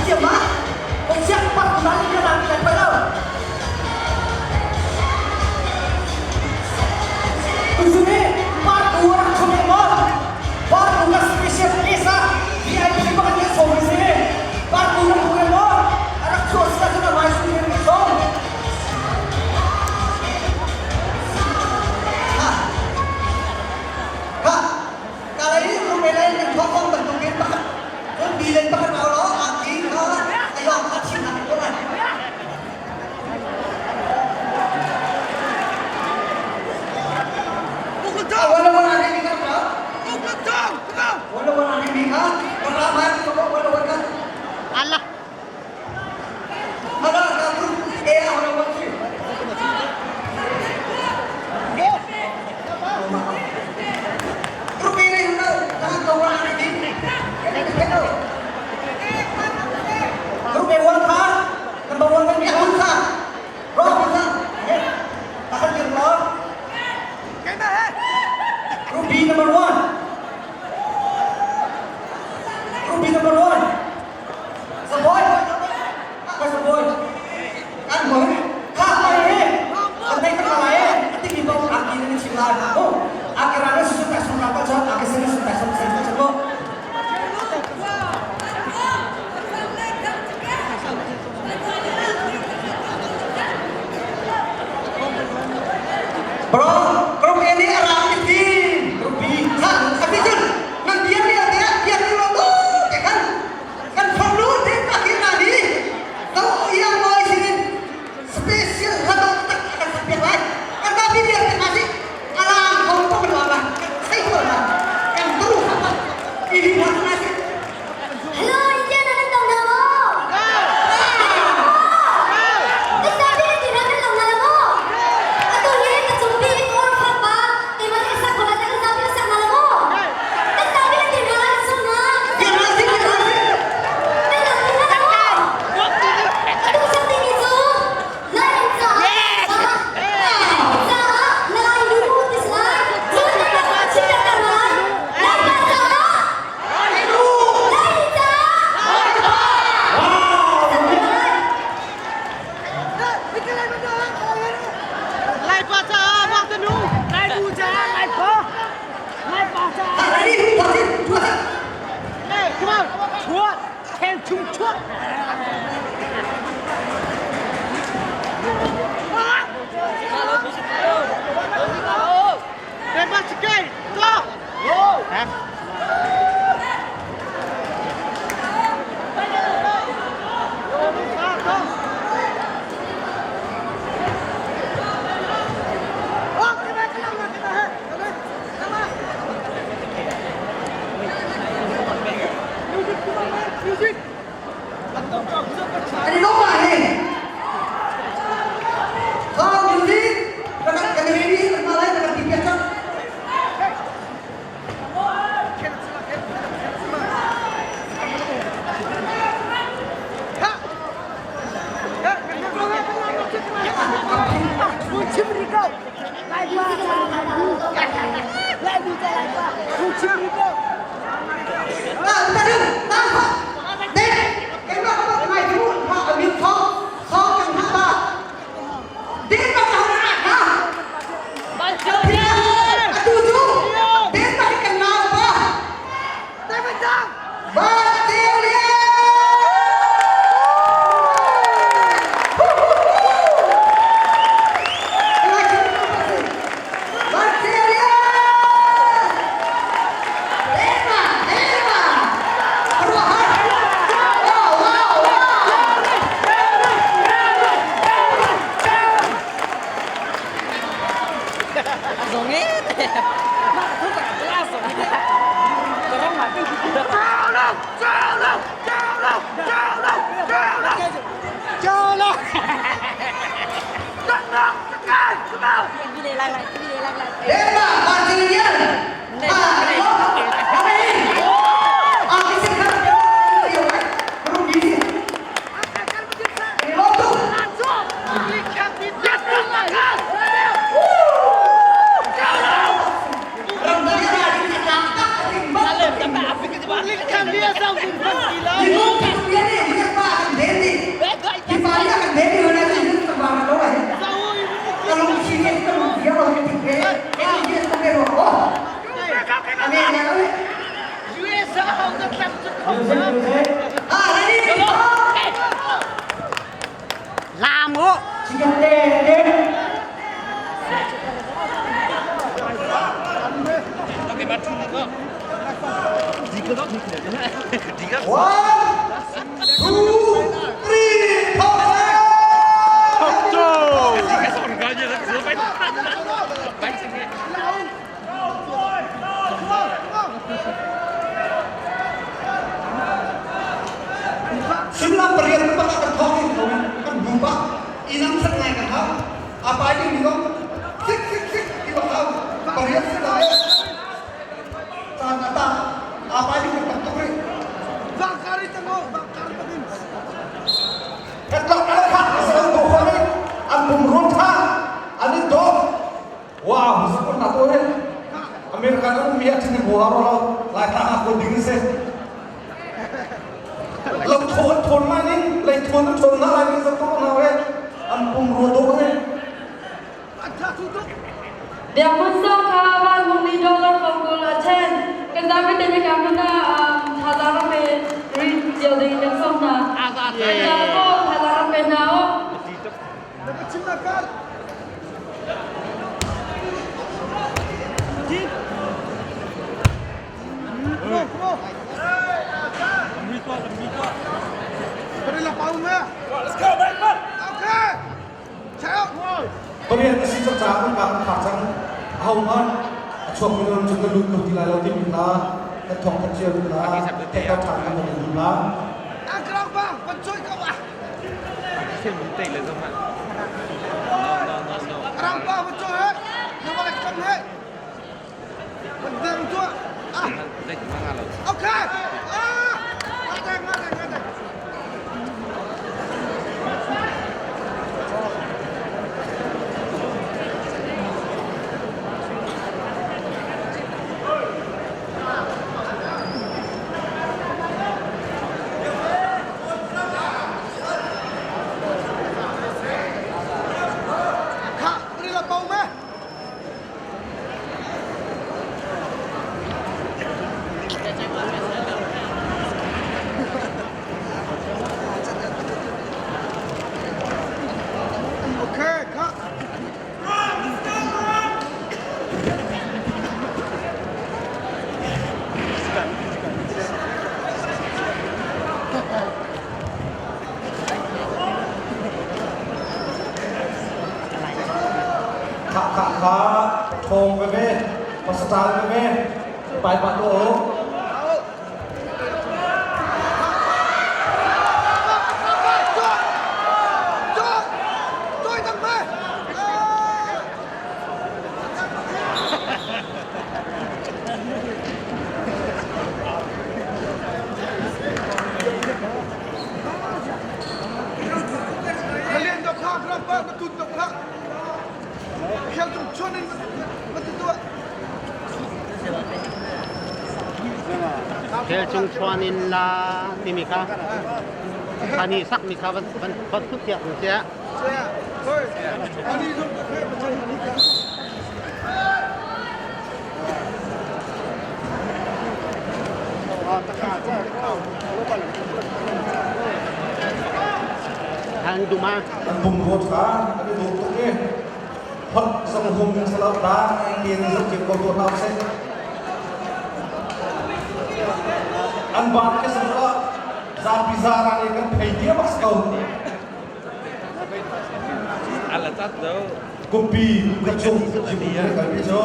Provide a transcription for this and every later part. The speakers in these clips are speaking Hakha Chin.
Thiam ma? Kong siak pak tu nan ka nang kan pa lo. Tuzuni part tu rak chum e mo. Part tu ka special case ah VIP pakhat kan sawm si. Part tu rak tu e mo. Rak chuah sia cun a mai su ni sawm. Ha. Ha. Kalay rumelay kan thawng bantukin pakhat cun bilen pakhat au law aki kha ayong kha chin nak ko lai. Wala wala ni ka ka. Wala wala ni ka. Wala ma ko wala wala. Allah. Wala ka group A wala wala si. Group A na yun na. Nakagawa na din. Group A one ka. Number one kan ni ka. Rock ka. Tahan yung rock. Group B number one. Group B number one. Sa boy. Ka sa boy. Kan mo. Ka pa eh. Antay ka ka eh. Ati di ba aki na sila. Oh, aki rana susun tak sun rata jod, aki sini sun tak sun sun jod mo. Bro, group A ni around 15. Group B. Ha, tapi jun, nan dia ni dia dia ni lo ke kan kan perlu dia akhir nadi. Tahu yang mau sini special atau tak akan sampai lain. Kan tapi dia kasih alam kompon lah, saya lah. Kan terus apa? Ini buat nasi. Hello, India na nan tong na mo. Kasabi na tira kan lang na mo. Ato hi ka chumbi or pa te man isa ko na kasabi na sa na mo. Kasabi na tira kan suna. Dia nasi, dia nasi. Kan lang na mo. Ato sa tingin zo. Lain sa sa lai lu tis lai. Chun na ka chira ka lai. Lai pa sa. Lai sa. Lai pa cha wang te nu. Lai bu cha lai pa. Lai pa cha. Tak ini pasti pasti. Hey, come on. Chuat. Ken chung chuat. Tembak sikit. Go. Ha? Music. Ini lupa ni. Oh, music. Kan kan ini malah kan biasa. Ah, bentar dulu. Nampak. Dek, emang apa ngai tu? Ha, ambil kau, kau kan apa? Dek pa tahu nak ha. Atu tu. Dek pa kenal apa? Batilia. Batilia. Ema, Ema. Wow, wow, wow. Ema, Batilia. Ah, ini. Ah, bisa kan? Rugi. Ini tuh. Music, music. Ah, ready? Lam u. Chicken te, te. One, two, three, four. Suimilam pariat bak kan thawk in ko kan bu ba inam sak ngai kan hau apai ding ni kong sik sik sik ti bak hau pariat si lai caan ata apai ding kan tuk ri kan tlok ala kha asal do khone an bum run tha an in do Wow, sakon na to he. American an mi athin ho haro lo lai ta ha ko ding se. Lo thon thon mai ning lei thon thon na lai ning to na he. An pum ro do he. Biakmun sang kha van hung ni dollar fangkul a chen. Kan zapi te ni kam na thazaang rak pe ri cio ding kan som na. Kan za ko thazaang rak pe na o. Pariat a si cang caah kan kan phak cang. Ahohmanh a chuak mi nan cun kan lut kho ti lai lo timi kha kan thawng kan cio la theihter ṭhan kan van in duh la. Kha kha kha thong veve pasal veve pai pa to. Khel cung chuan in la timi kha ani sak mi kha van van van thut tiak sia. An duma. An bum rot kha an i dawt tuk i hot zong hum in salau ta in zong ke ko to hau se. An ban ke sang la zapi zara ne kan phei dia bak ko. Kumpi ka chung jim ne kan pi cho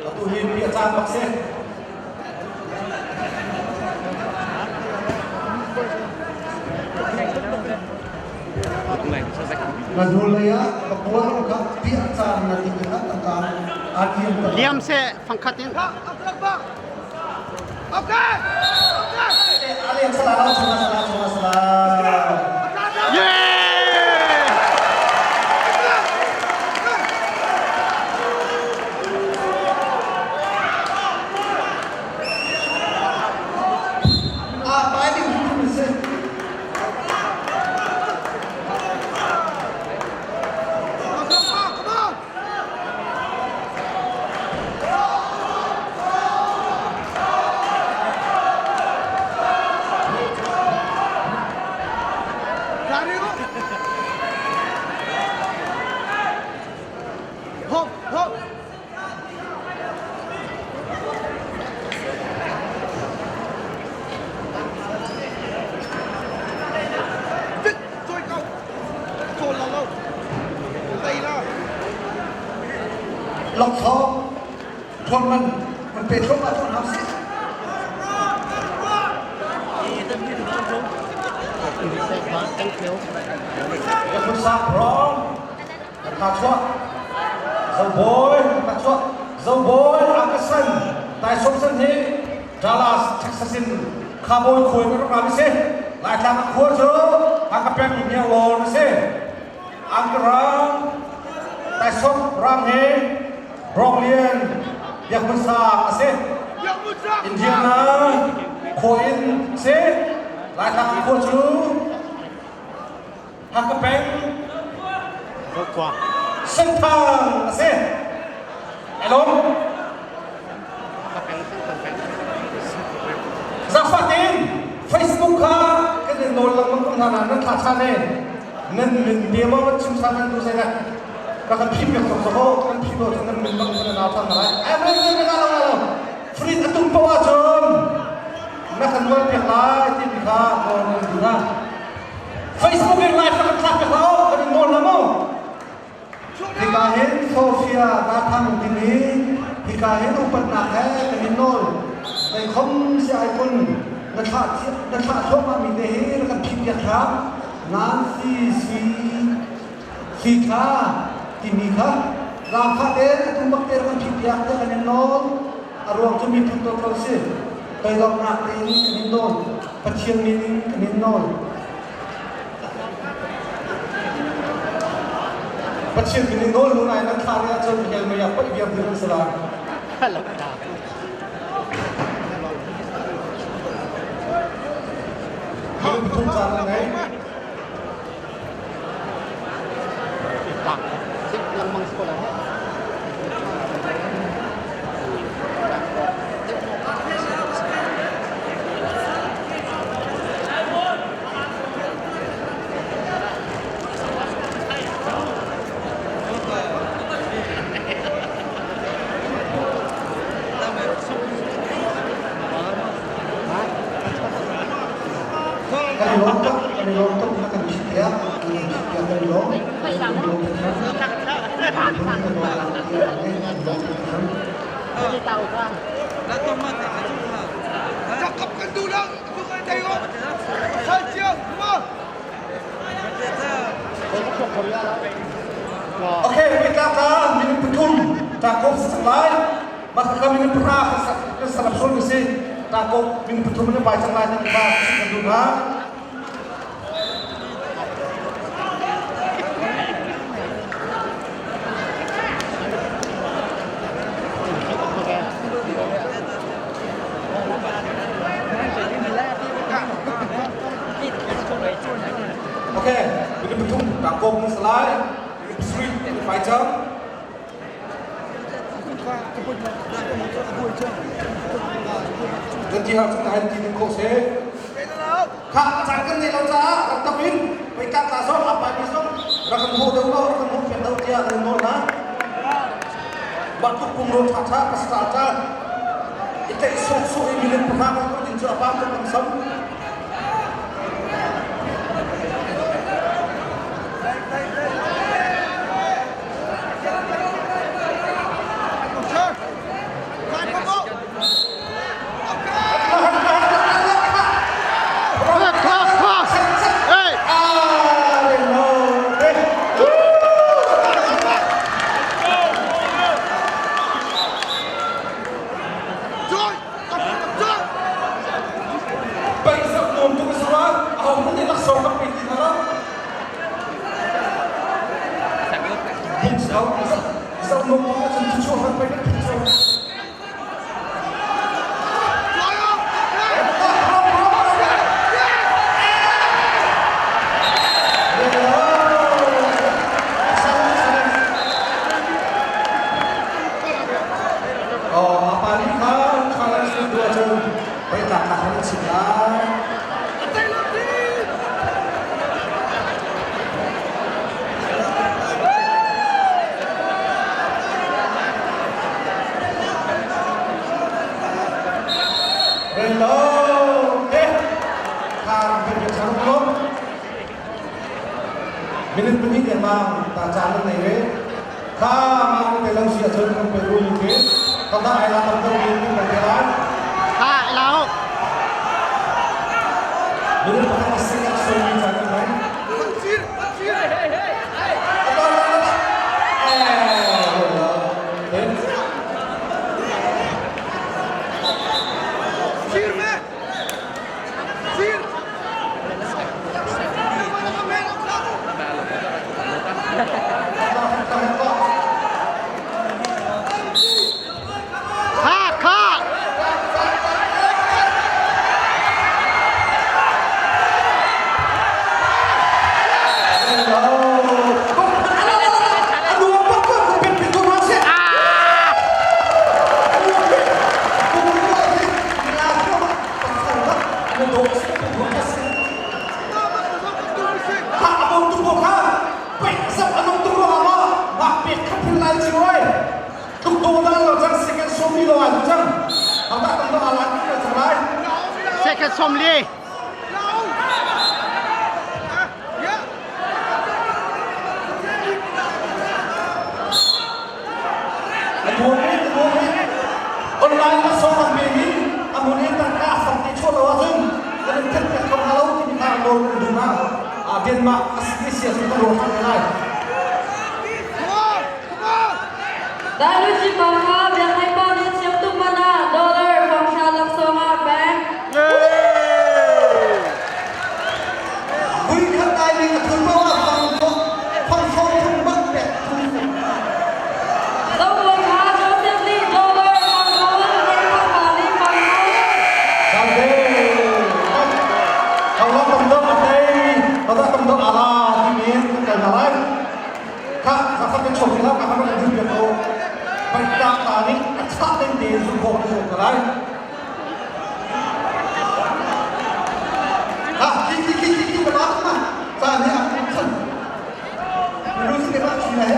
atu hi pi a caan bak se. Na hnulei ah ka puan kha piah caan na ti kha tangka aa liam ka Liam se fangkhat in. Alien sala sala sala sala sala. Yeah! Ah, pai ding hum se. Thank you. Zobawi Akasan Tai Somson hi Dallas, Texas in khabawi khuai ka rak ra si. Laitlang a khua cu a ka pek mi lawn a si. Ankara Tai Som ram hi Brooklyn Biak Hmun Sang a si. Indiana khua in si. Laitlang a khua cu Hakha peng Senthang a si. Hello. Zafatin Facebook kha kan in nawl lengmang ko hna na nan thla than e. Nan min te mo nan chim san nan tu sai na. Ka kan phim yak tok ko kan phim lo nan min bang kan na than lai. Ai mai mai mai lo lo. Free atum po ah cun na kan nual piak lai ti mi kha nawl nan du na. Facebook in live kan thlak piak hlah kan in nawl hlah mu. Hika hin Sofia Nathang timi hika hin upatnak he kan in nawl. Zeikhom si ai kun na thlah na thlah thluahmah mi te hi na kan phih piak hram. Nancy si si tha timi kha zaangfah tein atu bak te kan phih piak te kan in nawl. A ruang cu miphun dawt lo si. Toidornak tein kan in nawl. Pathian min in kan in nawl. Pathian min in nawl lu nai nan thla ri ahcun hell mei ah paih viar ding an si lai. Minung pathum caan an ngei. Kan i lawm tuk, kan i lawm tuk na kan phih piak, na kan phih piak kan i lawm. Kan i lawm tuk hram. Kan i lawm tuk hram. Okay, wait la ka minung pathum ta ko sak lai. Mah ka minung pahra ka sak sul ka si. Ta ko minung pathum na pai cang lai na ba ka duh na. Okay, minung pathum ta ko na salai. Minung pasarih na pai cang. Kan ti har cu na ti ding kho seh. Kha caan kan neih lo caah rak tam in pei ka ta zong a pai mi zong rak kan hmuh deuh lo rak kan hmuh fiang deuh tiah kan nawl hna. Mah tluk pum ro ṭha ṭha ka star ṭa i tlaih sawh sawh i minung pahra kan tuah ding cu a pam tuk kan sam. Minute pahnih lengmang ta caan nan nei ve. Kha mah te lo si ahcun kan pe rul ke. Kata ai la tam deuh in kan pe lai. Kha lau. Minung pakhat a sing a soimi caan kan hmang. Kha kha. Second 40. Online na song ang mi amun in tangka sang ti chuah lo ahcun kan in thenh piak kho hnga lo timi kha nawl kan duh hna. Denmark a si ahcun kan ruah ṭhan te lai. Daluci pa kha biaknaih pa nih thiam tuk man ah dollar fang hra laksawng ah a pek. Vui khat ai ning a thun paoh ah fang fang sawm thum bak pek thum. Zobawi kha Joseph nih dollar fang kul, meithal pa nih fang kul. Zante, Haulang tam deuh a tei, hodah tam deuh a la timi in kan kal hna lai. Kha zakhat kan chuak hlah ka kan duh piak ko. Paita ta nih a chah ding tein zung khawh na zuam ko lai. Ha, ki ki ki ki ki ka ba ma. Ca ni a chan. Lu si ke ma chi la he.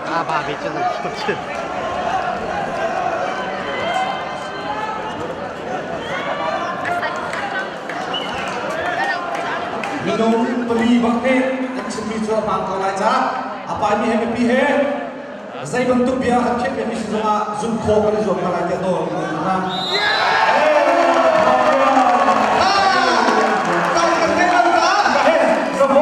A ba bi cu nan chu. Minung pali bak nih an chimmi cu a hmaan ko lai caah a paimi he mipi he zei bantuk bia kan khiahpiakmi si zongah zumh khawh kan i zuam hna lai tiah nawl kan duh hna.